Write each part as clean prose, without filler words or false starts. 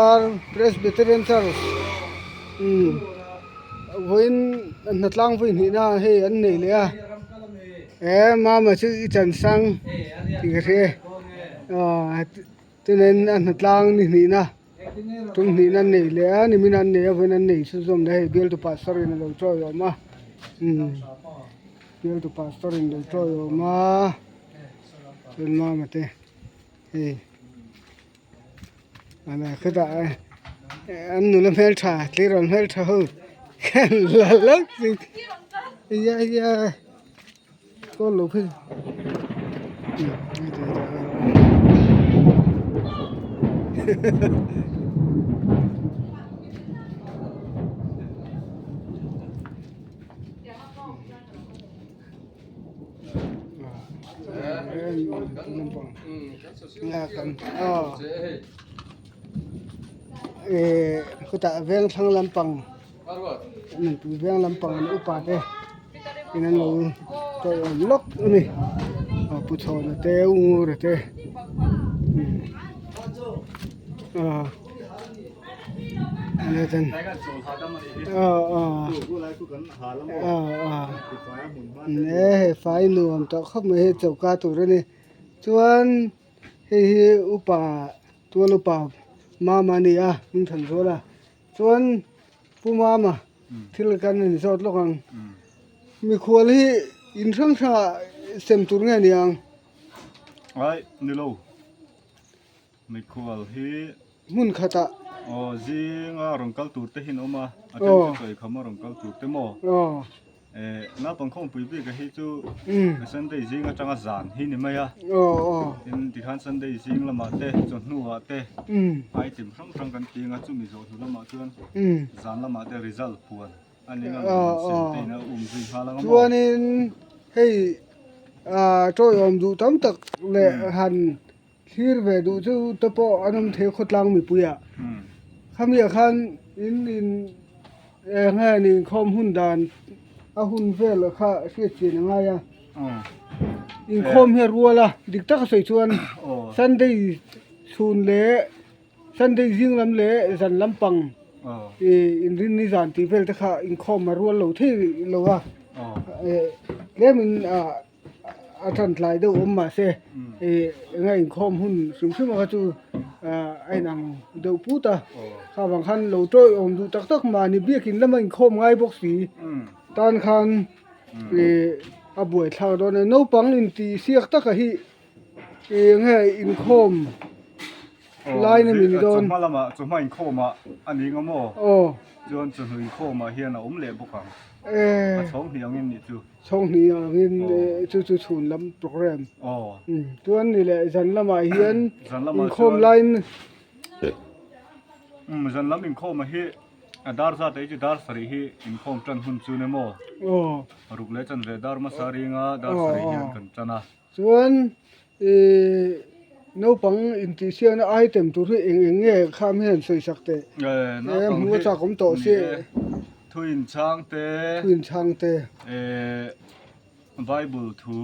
Presbyterian Church umm vawiin hnatlang vawi hnihna hei an nei leh a he mama chu i chan sang tih ka hria e aw chuanin a hnatlang ni hnihna tum hnihna an nei leh a nimin an nei a vawiin an nei chhunzawm leh a hei bialtu pastor in a lo tawiawm a umm bialtu pastor in a lo tawiawm a chuan mama te hei. Khutah an nula hmeltha tleirawl hmeltha ho khan la lak chu iya iya kawl lo khi Ehh khutah veng thlang lampang nunpui veng lampang an upa te in an lo tawih awm lawk a ni aw pu chhawna te u ngura te aw aw aw aw e hei fai nuam tawh khawp mai hei choka tur a ni chuan hei hi upa tual upa mama a ni a hming than zual a chuan pu mama thil kan in zawt lawk ang mikhual hi in hrang hrangah sem tur nge ni ang. Ai nilo. Mikhual hi hmun khatah aw zinga rawn kal tur te hi an awm a, a then chu chawi khama rawn kal tur te maw? Eh naupang khawmpui bik a hi chu Sunday zing atanga zan hi ni mai a, tin tikhan Sunday zing lamah te chawhnu ah te item hrang hrang kan ti anga chumi zawh hnu lamah chuan zan lamah te result puan a ni anga lawm sem te in a um zui nghal anga maw? Chuanin hei tawiawm duh tam tak leh han Thlir ve duh chu te pawh an awm thei khawtlang mipuiah. Khamiah khan in in eng nge ni inkhawm hun dan a hun vel kha hriat chian a ngai a. Inkhawm hi a rual a, dik taka sawi chuan Sunday chhun leh Sunday zing lam leh zan lampang ih inrinni zan tih vel te kha inkhawm a rual lo thei lo a. Tlemin ah. a tan tlai deuh awm mahse ih eng a inkhawm hun hrim hrim a kha chu ah a inang deuh put a kha vang khan lo tawih awm duh tak tak mahni biakin lama inkhawm ngai bawk si tan khan ih a buaithlak dawn a ni naupang intih siak taka hi ih eng nge inkhawm lai na min dawn. Chawhma lamah chawhma inkhawmah a ni nga maw? Aw. Chuan chawhnu inkhawmah hian a awm leh bawk ang. A chhawng hnih angin nih chu. Chhawng hnih angin chu chu chhun lam program. Aw. Chuan ni leh zan lamah hian inkhawm laiin. Zan lam inkhawmah hi a dar zat hi chu dar sarih hi inkhawm tan hun chu ni maw? Aw. Ruk leh chanve dar hmasa ringa dar sarih hian kan tan a. Chuan Ihh naupang intihsiakna item tur hi eng eng nge kham hian sawisak teh e hmuh a chak awm tawh si thu inchhang te thu inchhang te eh bible thu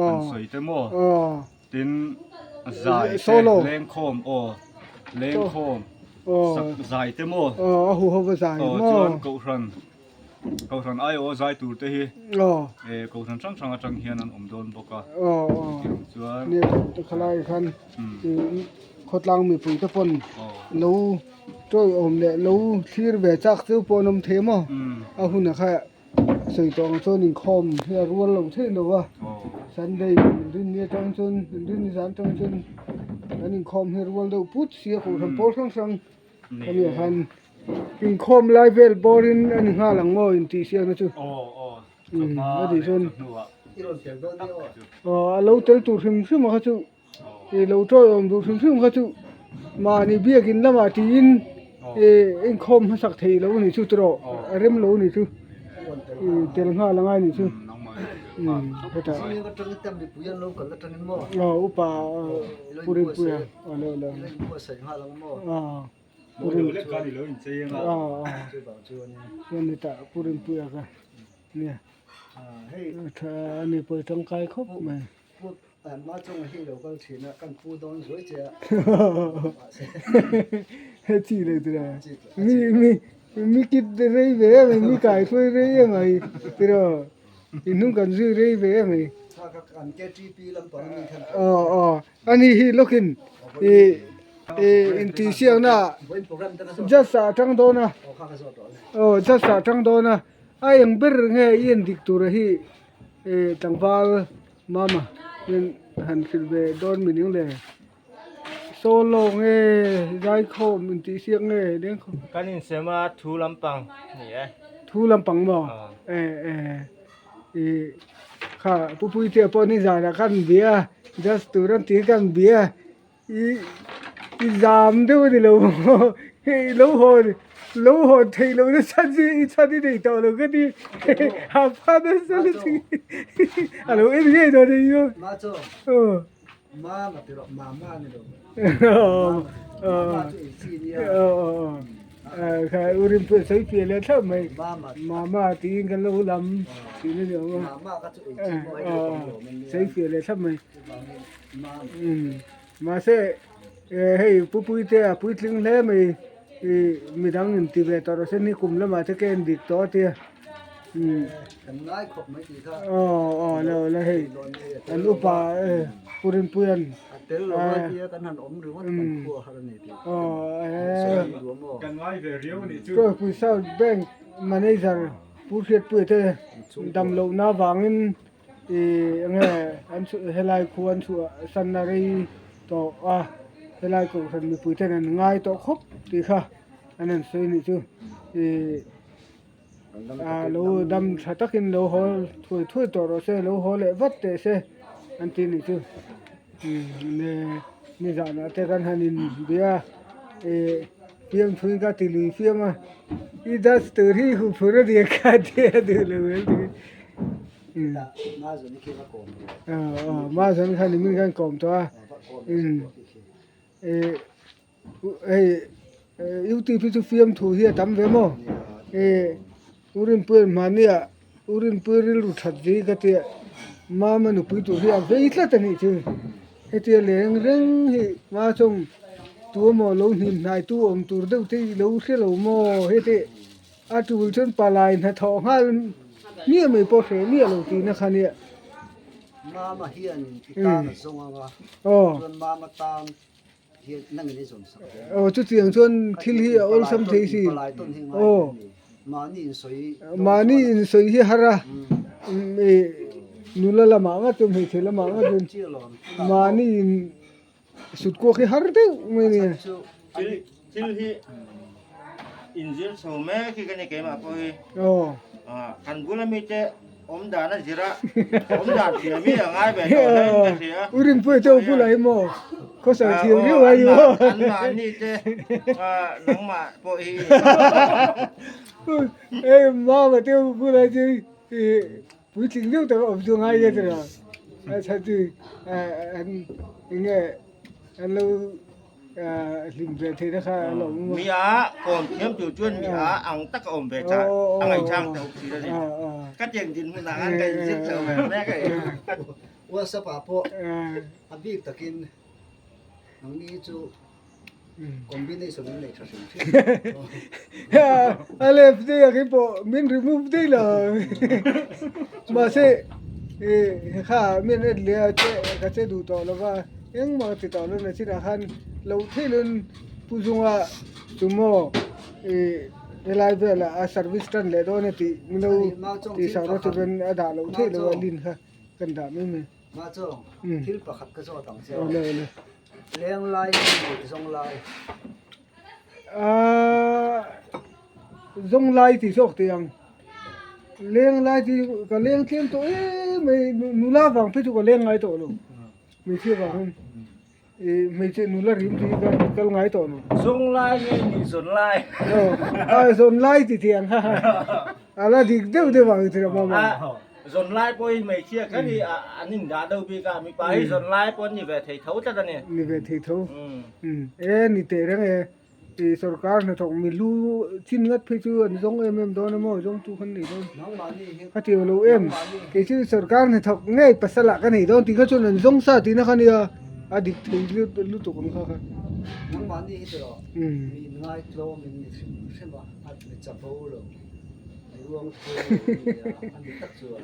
an sawi te maw tin zai te lengkhawm aw lengkhawm sak zai te maw a hu ho va zai maw chuan kohhran Kohhran aiawh zai tur te hi kohhran hrang hrang atang hian an awm dawn bawk a chuan khalai khan khawtlang mipui te pawn lo tawiawm leh lo thlir ve chak chu pawh an awm thei maw a hunah kha sawi tawh ang chuan inkhawm hi a rual lo thei lo a Sunday inrinni atang chuan inrinni zan atang chuan kan inkhawm hi a rual deuh put sia kohhran pawl hrang hrang. Khami ah khan inkhawm lai vel bawrin a ni nghal ang maw intih siakna chu a tih chuan aw a lo tel tur hrim hrim a kha chu ih lo tawiawm duh hrim hrim kha chu mahni biakin lamah tiin ih inkhawm hmasak thei lo a ni chu tawh a rem lo a ni chu ih tel nghal a ngai a ni chu hetah aw upa pu Rinpuia. Pu Rinpuia kha nia tha a ni pawh tangkai khawp mai. He chi lo tira mi mi mi kit rei ve em mai mi kai hruai rei em mai tiraw i hnung kan zui rei ve em mai aw aw ani hi lawkin i i intihsiakna just ah a tang dawn a aw just ah a tang dawn a a eng ber nge i en dik tura hi tlangval mama hian han hrilh ve dawn mi ning le. Solo nge zaikhawm intihsiak nge lengkhawm. Kan insem a thu lampang ni e. Thu lampang maw? E e i kha pupui te pawh ni zanah khan bia just tur an tih khan bia i i zam deuh a ni lo maw hei lo haw lo haw theih loh nasa chi i chhan i nei tawh lo ka ti ha pha nasa lutuk a lo en ngei dawn a ni maw. Mama ti rawh, mama ni lo. Mama chu ei chi nia. Kha urin pawh sawi piah leh thlap mai. Mama. Mama tiin kan lo lam tih na ni awm a. Mama kha chu ei chi maw hei chu kan lawm ania. Sawi piah leh thlap mai. Mahse hei Pupuite a puitling hle mai i midang in ti ve tawh rawh se ni kum lamah te ka en dik tawh a tia. Kan ngai khawp mai tih kha. Aw aw lo la hei an upa Pu Rinpuia'n. A tel lo a tia kan han awm ringawt kan khua har a ni tih. Aw Kan ngai ve riau a nih chu. Kawlpui South Bank Manager Pu Hriatpuia te dam lohna avangin i enge an helai khu an chhuah sanna rei tawh a helai kohhran mipui ten an ngai tawh khawp tih kha an han sawi a nih chu i. Lo dam tha takin lo haw thuai thuai tawh rawh se lo haw leh vat teh se an tih nih chu ni zanah te kan han in bia ih fiam thui ka ti lui fiam a i dust tur hi huh phur a nia ka ti a duh lo mai aw mazon khan nimin khan kawm tawh a ih. Hei youtube hi chu fiamthu hi a tam ve maw ih u rinpuia'n mahnia u rinpui rilru that zui ka tia mama nupui tur hi a vei tlat a nih chu hetia leng reng hi hma chuan tu emaw lo hnim hnai tu awm tur deuh te i lo hre lo maw heti a tul chuan palai hnathawh nghal miah mai pawh hreh miah lo tihna kha nia. Mama hian i tan a zawng ang a chuan mama tan. Aw chutiang chuan thil hi a awlsam thei si aw mahni insawi hi har a ih nula lamah ngat chuan hmeichhe lamah ngat chuan mahni in sut kuak hi har deuh mai a ni. Thil hi inzir chho mek hi ka ni keimah pawh hi kan bula mite Awm dan a zir a, awm dan thiam hi a ngai ve tawh hle in ka hria. U Rinpuia te u bulah hi maw khawsar thiam viau ai ni maw. An mahni te nangmah pawh hi. Hei mama te u bulah hi puitling deuh tak a awm chu ngai e tira. A chhan chu an enge an lo hlim ve theih na kha a lo awm a. Mi a kawm thiam tur chuan mi a ang tak a awm ve chah a ngaihchang ta awk thin a ni. Ka tiang dinhmun ah khan ka inzir chho ve mek a ni. WhatsApp ah pawh a bik takin nangni chu combination in nei tha hrim hrim. A left daih ah khi pawh min remove daih lo. Mahse kha min en leh a che ka che duh tawh lo va. Engmah ka ti tawh lo na chinah khan lo theilun Pu Zunga chu maw ih helai velah a service tan leh dawn a tih min lo tih sak rawh chuan a dah loh theih loh a lin kha kan dah mai mai. Mahchawng thil pakhat ka zawt ang che aw. Leng lai nge zawng lai? Aaa zawng lai tih zawk teh ang. Leng lai chu ka leng tlem tawh em mai nula vang phei chu ka leng ngai tawh lo. Hmeichhia vangin ih hmeichhe nula rim tih hi ka kal ngai tawh lo. Zawng lai nge ni zawn lai? Aw a zawn lai ti thiang ha a la dik deuh deuh ang tira mama. Zawn lai pawh hi hmeichhia kher hi an indah deuh bik a, mipa hi zawn lai pawh an ni ve thei tho tlat a ni. Ni ve thei tho. E ni teh reng e. Ih sorkar hnathawk mi hlu chin ngat phei chu an zawng em em dawn a maw zawngtu khan nei dawn ka ti lo em kei chu sorkar hnathawk ngei pasal ah ka nei dawn tih kha chuan an zawng sa tihna kha nia A dik thei lutuk ang kha kha. Nangmahni hi tiraw mi inngai tlawm in ni hrim hrim a, a mi chapo lo, mi uang thu lo in nia, a ni tak chuan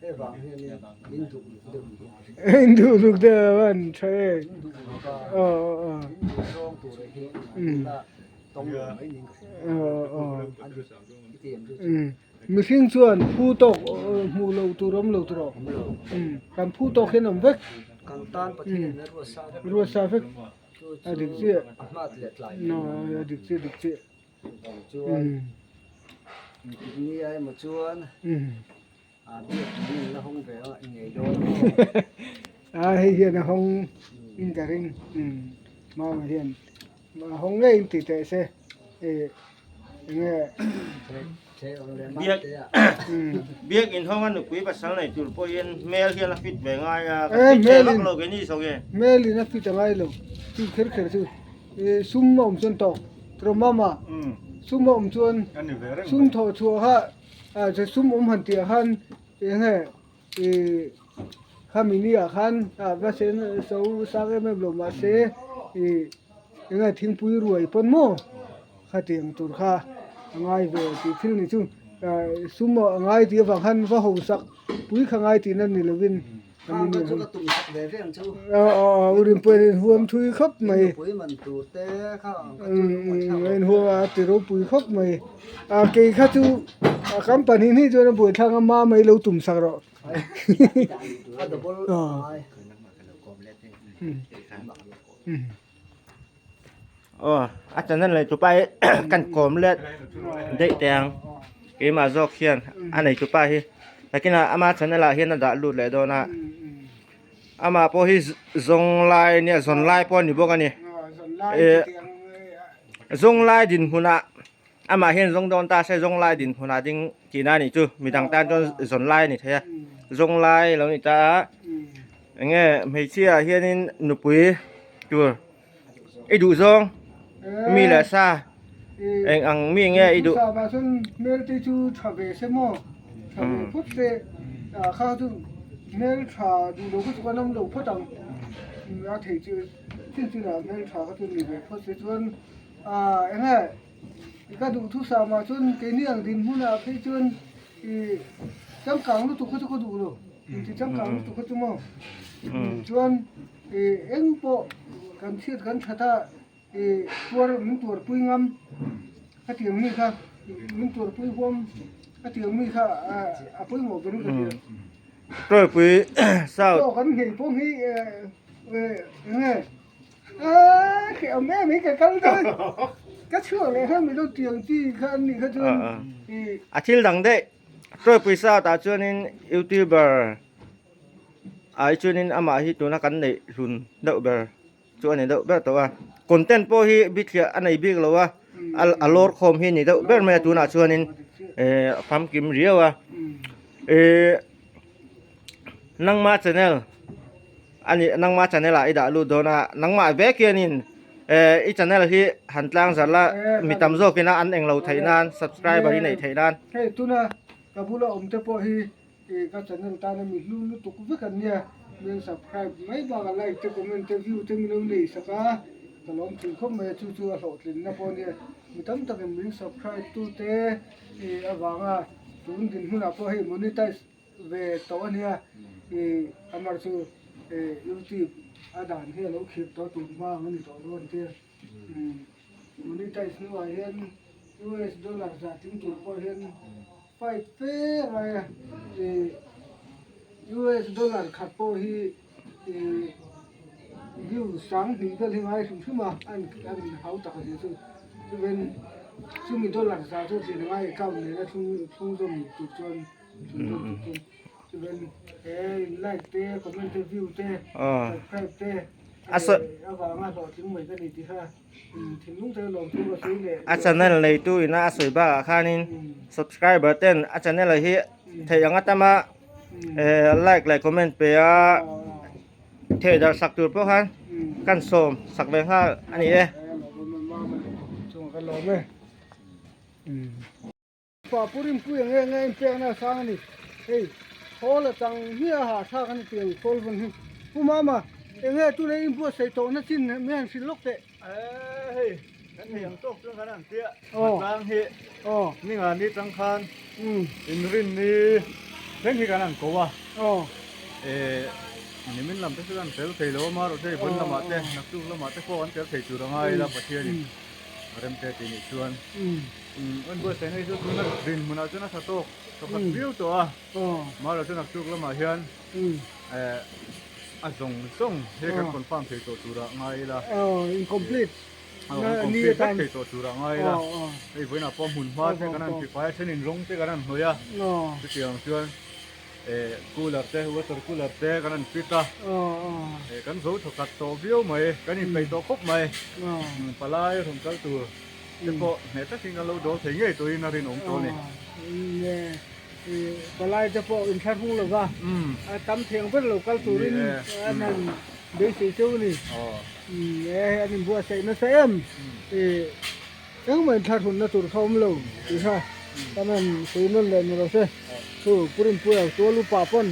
hei vang hianin in duh luk deuh ni hian ka hria. In duh luk deuh a an tha e. In duh luk a, in duh zawng tur hi a tawng lo mai niin ka hria. A dik i ti em chu chu. Mihring chuan phu tawk hmuh loh tur awm lo tur aw. Kan phu tawk hian awm vek. Kan tan Pathian in a ruatsa vek. Ruatsa vek. Chu A dik chu chiah. a hmat leh tlai. No, a dik chiah dik chiah. Chuvang chuan engtik ni a emaw chuan a biak in in la hawng ve a i ngei dawn maw. A hei hian a hawng in ka ring. Mama hian a hawng ngei in ti teh se. Enge Biak in hawng a nupui pasal nei tur pawhin hmel hian a fit ve ngai a, ka fit ve vak lo keini zawk e. Hmel in a fit a ngai lo, chu kher kher chu sum a awm chuan tawk tawh mama, sum a awm chuan sum thawh chhuah kha sum awm han tih ah khan enge khami ni ah khan va sen so sang em em lo mahse enge thingpui ruai pawn maw khatiang tur kha a ngai ve tih thil ni chu sum a ngai tih avang khan va hausak pui kha ngai tihna ni lovin u rinpuiin a inhuam thui khawp mai a inhuam a ti ropui khawp mai a kei kha chu kan pahnih hnih chuan a buaithlak a mama i lo tum sak rawh. Aw a channel nei tupa hi kan kawm let daih teh ang keimah zawk hian a nei tupa hi nakinah ama channel ah hian a dah lut leh dawn a amah pawh hi zawng lai nia zawn lai pawh a ni bawk a ni eh zawng lai dinhmunah amah hian zawng dawn ta se zawng lai dinhmunah ding tihna a nih chu midang tan chuan zawn lai a ni thei a zawng lai a lo ni ta a enge hmeichhia ah hianin nupui tur i duh zawng mi leh sa eng ang mi nge i duh Sa chuan hmel te chu tha ve se maw tha ve phawt se ah kha chu hmel tha duh lo kha chu kan awm lo phawt ang a thei chu chin chin ah hmel tha kha chu ni ve phawt se chuan ah enge ka duh thu sa mah chuan keini ang dinhmun ah phei chuan ih changkang lutuk kha chu ka duh lo inti changkang lutuk kha chu maw chuan Ih eng pawh kan chhiat kan that a, ih tuar min tuarpui ngam a tiang mi kha min tuarpui huam a tiang mi kha a pawimawh ber in ka hria. Tuarpui South. Chaw kan nghei pawh hi eng nge aaa hreh awm em hi ka kal dawn ka chhuak leh khan mi lo tiang chi kha an nih kha chuan ih. A thil dang daih Tuarpui South ah chuanin Youtuber. Ai chuanin amah hi tuna kan neih hlun deuh ber chu a ni deuh ber tawh a content pawh hi bithliah a nei bik lo a a lawr khawm hi a ni deuh ber mai a tunah chuanin eh a famkim riau a eh nangma channel a nih nangma channel ah i dah lut dawn a nangmah vek hianin eh i channel hi han tlang zar la mi tam zawkin a an englo theih nan subscriber i neih theih nan. Hei tuna ka bula awm te pawh hi Ih ka channel tana mi hlu lutuk vek an nia, min subscribe mai bakah like te comment te view te min lo nei sak a, ka lawm thin khawp mai a chu chu a hlawhtlinna pawh ania, mi tam takin min subscribe tu te ih avanga tun dinhmunah pawh hei monetize ve tawh ania, ih amar chu ih youtube a dan hi a lo khirh tawh a tun hma ang a ni tawh dawn tia, monetize hnuah hian US dollar zah tling tur pawh hian. Fight fe ngai a, ih US dollar khat pawh hi ih view 2000 vel hi ngai hrim hrim a, a in hau tak a zia chu chuven chumi dollar zah chu tlin ngai account nena thlung thlung zawm tur chuan thlung zawm tur chuan chuven he in like te comment te view te subscribe te avanga hlawhtling mai ka ni tih kha. A channel neitu ina a sawi bakah khanin subscriber ten a channel hi theih ang atama eh like leh comment pe a theh darh sak tur pawh khan kan sawm sak ve nghal a ni e. Pa pu Rinpuia nge nge inpekna a sang a ni. Hei, khawl a chang hmiah a hahthlak a ni tih ang khawl vawn hi. Pu Mama. Enge tuna in buatsaih tawhna chin mi han hrilh lawk teh. Hei kan thei ang tawk chuan kan han tia Hmatlang hi ninga ni tang khan inrin ni thleng hi kan han ko a nimin lam te chu kan tel thei lo a marawh hei vawn lamah te naktuk lamah te pawh kan tel thei tur a ngai ila Pathianin remte tih nih chuan an buatsaih na hi chu tuna dinhmunah chuan a tha tawk tawkhat viau tawh a marawh chu naktuk lamah hian A zawng zawng he kan confirm thei tawh turah ngai ila. Aw incomplete. Aw kan complete vek thei tawh turah ngai ila. Hei vawiinah pawh hmun hma te kan han tifai a thenin rawng te kan han hnawih a. Chutiang chuan eh cooler te water cooler te kan han fit a. Eh kan zo thawkhat tawh viau mai kan inpeih tawh khawp mai. Palai rawn kal tur te pawh hneh takin kan lo dawl thei ngei tawhin a rinawm tawh a ni. Palai te pawh inthlahrung lo va, a tam thiang ber lo kal turin an han beisei cheu a ni. E an inbuatsaih nasa em? Engmah inthlahrunna tur kha awm lo tih kha kan han sawi nawn leh ni lo se. Chu Purinpuia tual upa pawn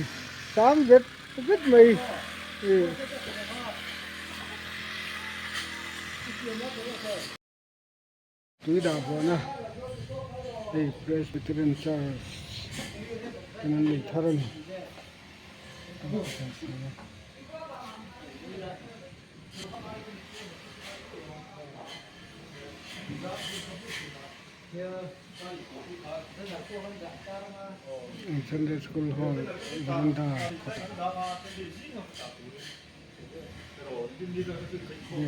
sang vet vet mai. Tui dah vuahna hei Presbyterian Church ten an nei thar a ni. Sunday School Hall veranda kawtah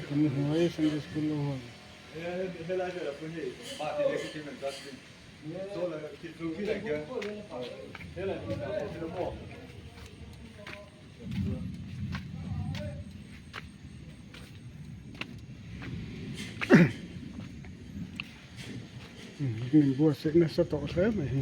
kan hnuai Sunday School Hall. Min buatsaih nasa tawh hle mai hi.